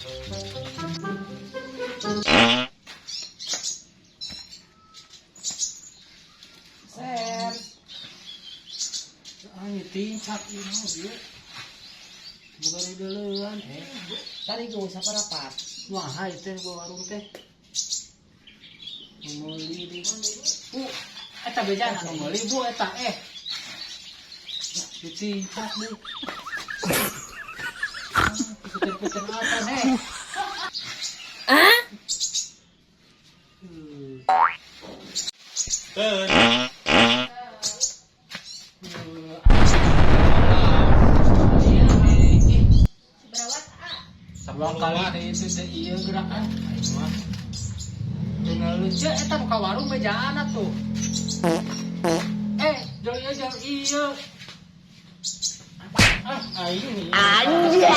Sep. Ay, tincak ieu mah ieu. Boga deuleuan eh. Tadi gue saparapat. Wah, hai teh bawa warung teh. Nu meuli di Bu, eta bejaan anu meuli Bu eta eh. Ditincak deui. Pesen-pesen apa eh? Ah? Hmm. Keun. Berawat ah. Dua kali teh itu teh ieu gerakan aing mah. Teu lucu eta nu ka warung bejaan atuh. Eh, jauh ieu jauh ieu. Ah, aing. Anjay.